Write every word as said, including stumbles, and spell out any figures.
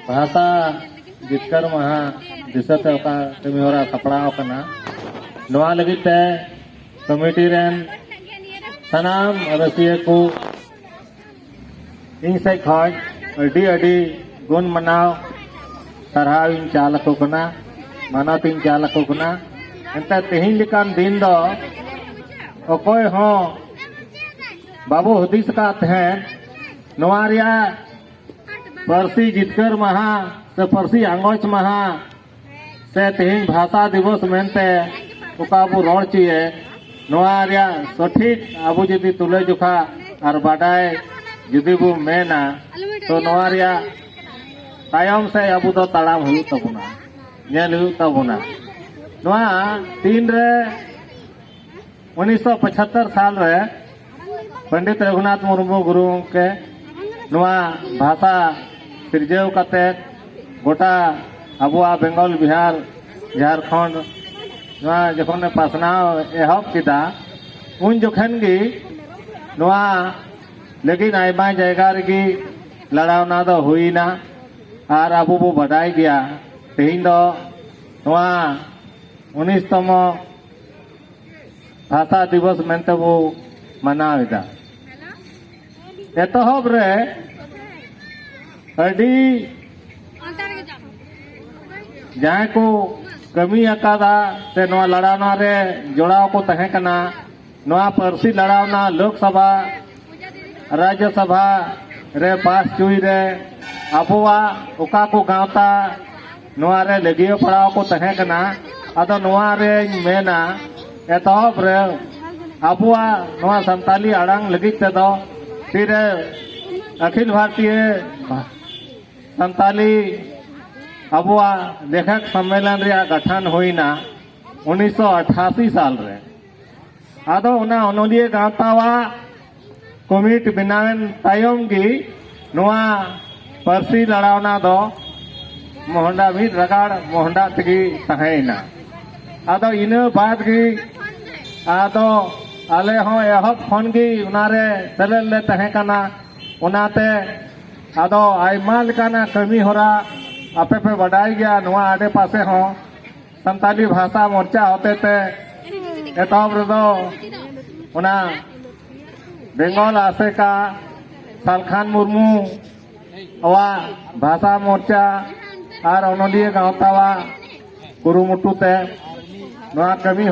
ᱵᱷᱟᱥᱟ ᱡᱤᱛᱠᱟᱹᱨ ᱢᱟᱦᱟ ᱫᱤᱥᱟᱹᱛᱮ ᱚᱠᱟ ᱠᱟᱹᱢᱤ ᱦᱚᱨᱟ ᱥᱟᱯᱲᱟᱣ ᱟᱠᱟᱱᱟ, ᱱᱚᱣᱟ ᱞᱟᱹᱜᱤᱫ ᱛᱮ ᱠᱚᱢᱤᱴᱤ ᱨᱮᱱ ᱥᱟᱱᱟᱢ ᱨᱟᱹᱥᱤᱭᱟᱹ ᱠᱚ ᱤᱧ ᱥᱮᱫ ᱠᱷᱚᱱ ᱟᱹᱰᱤ ᱟᱹᱰᱤ ᱜᱩᱱ ᱢᱟᱱᱟᱣ ᱥᱟᱨᱦᱟᱣ ᱤᱧ ᱪᱟᱞ ᱟᱠᱚ ᱠᱟᱱᱟ, ᱢᱟᱱᱚᱛ ᱤᱧ ᱪᱟᱞ ᱟᱠᱚ ᱠᱟᱱᱟ᱾ ᱮᱱᱛᱮ ᱛᱮᱦᱮᱧ ᱞᱮᱠᱟᱱ ᱫᱤᱱ ᱫᱚ ᱚᱠᱚᱭ ᱦᱚᱸ ᱵᱟᱵᱚ ᱦᱩᱫᱤᱥ ᱟᱠᱟᱫ ᱛᱟᱦᱮᱸᱫ ᱱᱚᱣᱟ ᱨᱮᱭᱟᱜ ᱯᱟᱹᱨᱥᱤ ᱡᱤᱛᱠᱟᱹᱨ ᱢᱟᱦᱟ ᱥᱮ ᱯᱟᱹᱨᱥᱤ ᱟᱸᱜᱚᱪ ᱢᱟᱦᱟ ᱥᱮ ᱛᱮᱦᱮᱧ ᱵᱷᱟᱥᱟ ᱫᱤᱵᱚᱥ ᱢᱮᱱᱛᱮ ᱚᱠᱟ ᱵᱚ ᱨᱚᱲ ᱦᱚᱪᱚᱭᱮᱫ, ᱱᱚᱣᱟ ᱨᱮᱭᱟᱜ ᱥᱚᱴᱷᱤᱠ ᱟᱵᱚ ᱡᱩᱫᱤ ᱛᱩᱞᱟᱹᱡᱚᱠᱷᱟ ᱟᱨ ᱵᱟᱰᱟᱭ ᱡᱩᱫᱤ ᱵᱚ ᱢᱮᱱᱟ, ᱛᱚ ᱱᱚᱣᱟ ᱨᱮᱭᱟᱜ ᱛᱟᱭᱚᱢ ᱥᱮᱫ ᱟᱵᱚ ᱫᱚ ᱛᱟᱲᱟᱢ ᱦᱩᱭᱩᱜ ᱛᱟᱵᱚᱱᱟ, ᱧᱮᱞ ᱦᱩᱭᱩᱜ ᱛᱟᱵᱚᱱᱟ᱾ ᱱᱚᱣᱟ ᱛᱤᱱᱨᱮ ᱩᱱᱤᱥᱥᱚ ᱯᱚᱸᱪᱟᱛᱛᱳᱨ ᱥᱟᱞ ᱨᱮ ᱯᱚᱱᱰᱤᱛ ᱨᱚᱜᱷᱩᱱᱟᱛᱷ ᱢᱩᱨᱢᱩ ᱜᱩᱨᱩ ᱜᱚᱢᱠᱮ ᱱᱚᱣᱟ ᱵᱷᱟᱥᱟ ᱥᱤᱨᱡᱟᱹᱣ ᱠᱟᱛᱮ ᱜᱚᱴᱟ ᱟᱵᱚᱣᱟᱜ ᱵᱮᱝᱜᱚᱞ, ᱵᱤᱦᱟᱨ, ᱡᱷᱟᱲᱠᱷᱚᱸᱰ ᱱᱚᱣᱟ ᱡᱚᱠᱷᱚᱱᱮ ᱯᱟᱥᱱᱟᱣ ᱮᱦᱚᱵ ᱠᱮᱫᱟ, ᱩᱱ ᱡᱚᱠᱷᱚᱱ ᱜᱮ ᱱᱚᱣᱟ ᱞᱟᱹᱜᱤᱫ ᱟᱭᱢᱟ ᱡᱟᱭᱜᱟ ᱨᱮᱜᱮ ᱞᱟᱲᱟᱣᱱᱟ ᱫᱚ ᱦᱩᱭᱱᱟ᱾ ᱟᱨ ᱟᱵᱚ ᱵᱚ ᱵᱟᱰᱟᱭ ᱜᱮᱭᱟ, ᱛᱮᱦᱮᱧ ᱫᱚ ᱱᱚᱣᱟ ᱩᱱᱤᱥ ᱛᱚᱢᱚ ᱵᱷᱟᱥᱟ ᱫᱤᱵᱚᱥ ᱢᱮᱱᱛᱮ ᱵᱚ ᱢᱟᱱᱟᱣ ᱮᱫᱟ᱾ ᱮᱛᱚᱦᱚᱵ ᱨᱮ ᱟᱹᱰᱤ ᱡᱟᱦᱟᱸᱭ ᱠᱚ ᱠᱟᱹᱢᱤ ᱟᱠᱟᱫᱟ ᱥᱮ ᱱᱚᱣᱟ ᱞᱟᱲᱟᱣᱱᱟ ᱨᱮ ᱡᱚᱲᱟᱣ ᱠᱚ ᱛᱟᱦᱮᱸ ᱠᱟᱱᱟ, ᱱᱚᱣᱟ ᱯᱟᱹᱨᱥᱤ ᱞᱟᱲᱟᱣᱱᱟ ᱞᱳᱠ ᱥᱚᱵᱷᱟ, ᱨᱟᱡᱽᱡᱚ ᱥᱚᱵᱷᱟ ᱨᱮ ᱯᱟᱥ ᱦᱚᱪᱚᱭ ᱨᱮ ᱟᱵᱚᱣᱟᱜ ᱚᱠᱟ ᱠᱚ ᱜᱟᱶᱛᱟ ᱱᱚᱣᱟ ᱨᱮ ᱞᱟᱹᱜᱤᱭᱟᱹ ᱯᱟᱲᱟᱣ ᱠᱚ ᱛᱟᱦᱮᱸ ᱠᱟᱱᱟ᱾ ᱟᱫᱚ ᱱᱚᱣᱟ ᱨᱮᱧ ᱢᱮᱱᱟ, ᱮᱛᱚᱦᱚᱵ ᱨᱮ ᱟᱵᱚᱣᱟᱜ ᱱᱚᱣᱟ ᱥᱟᱱᱛᱟᱞᱤ ᱟᱲᱟᱝ ᱞᱟᱹᱜᱤᱫ ᱛᱮᱫᱚ ᱛᱤᱨᱮ ᱟᱹᱠᱷᱤᱞ ᱵᱷᱟᱨᱛᱤᱭᱟᱹ ᱥᱟᱱᱛᱟᱞᱤ ᱟᱵᱚᱣᱟᱜ ᱞᱮᱠᱷᱚᱠ ᱥᱚᱢᱢᱮᱞᱚᱱ ᱨᱮᱭᱟᱜ ᱜᱚᱴᱷᱚᱱ ᱦᱩᱭᱱᱟ ᱩᱱᱤᱥᱥᱚ ᱟᱴᱷᱟᱥᱤ ᱥᱟᱞ ᱨᱮ᱾ ᱟᱫᱚ ᱚᱱᱟ ᱚᱱᱚᱞᱤᱭᱟᱹ ᱜᱟᱶᱛᱟᱣᱟᱜ ᱠᱚᱢᱤᱴ ᱵᱮᱱᱟᱣᱮᱱ ᱛᱟᱭᱚᱢ ᱜᱮ ᱱᱚᱣᱟ ᱯᱟᱹᱨᱥᱤ ᱞᱟᱲᱟᱣᱱᱟ ᱫᱚ ᱢᱚᱦᱰᱟ, ᱢᱤᱫ ᱨᱟᱜᱟᱲ ᱢᱚᱦᱰᱟ ᱛᱮᱜᱮ ᱛᱟᱦᱮᱸᱭᱮᱱᱟ᱾ ᱟᱫᱚ ᱤᱱᱟᱹ ᱵᱟᱫᱽ ᱜᱮ ᱟᱫᱚ ᱟᱞᱮ ᱦᱚᱸ ᱮᱦᱚᱵ ᱠᱷᱚᱱ ᱜᱮ ᱚᱱᱟᱨᱮ ᱥᱮᱞᱮᱫ ᱞᱮ ᱛᱟᱦᱮᱸ ᱠᱟᱱᱟ᱾ ᱚᱱᱟᱛᱮ ᱟᱫᱚ ᱟᱭᱢᱟ ᱞᱮᱠᱟᱱᱟᱜ ᱠᱟᱹᱢᱤ ᱦᱚᱨᱟ ᱟᱯᱮ ᱯᱮ ᱵᱟᱰᱟᱭ ᱜᱮᱭᱟ᱾ ᱱᱚᱣᱟ ᱟᱰᱮ ᱯᱟᱥᱮ ᱦᱚᱸ ᱥᱟᱱᱛᱟᱞᱤ ᱵᱷᱟᱥᱟ ᱢᱳᱨᱪᱟ ᱦᱚᱛᱮ ᱛᱮ ᱮᱛᱚᱦᱚᱵ ᱨᱮᱫᱚ ᱚᱱᱟ ᱵᱮᱝᱜᱚᱞ ᱟᱥᱮᱠᱟ ᱥᱟᱞᱠᱷᱟᱱ ᱢᱩᱨᱢᱩ ᱟᱣᱟᱜ ᱵᱷᱟᱥᱟ ᱢᱳᱨᱪᱟ ᱟᱨ ᱚᱱᱚᱞᱤᱭᱟᱹ ᱜᱟᱶᱛᱟᱣᱟᱜ ᱠᱩᱨᱩᱢᱩᱴᱩ ᱛᱮ ᱱᱚᱣᱟ ᱠᱟᱹᱢᱤ ᱦᱚᱨᱟ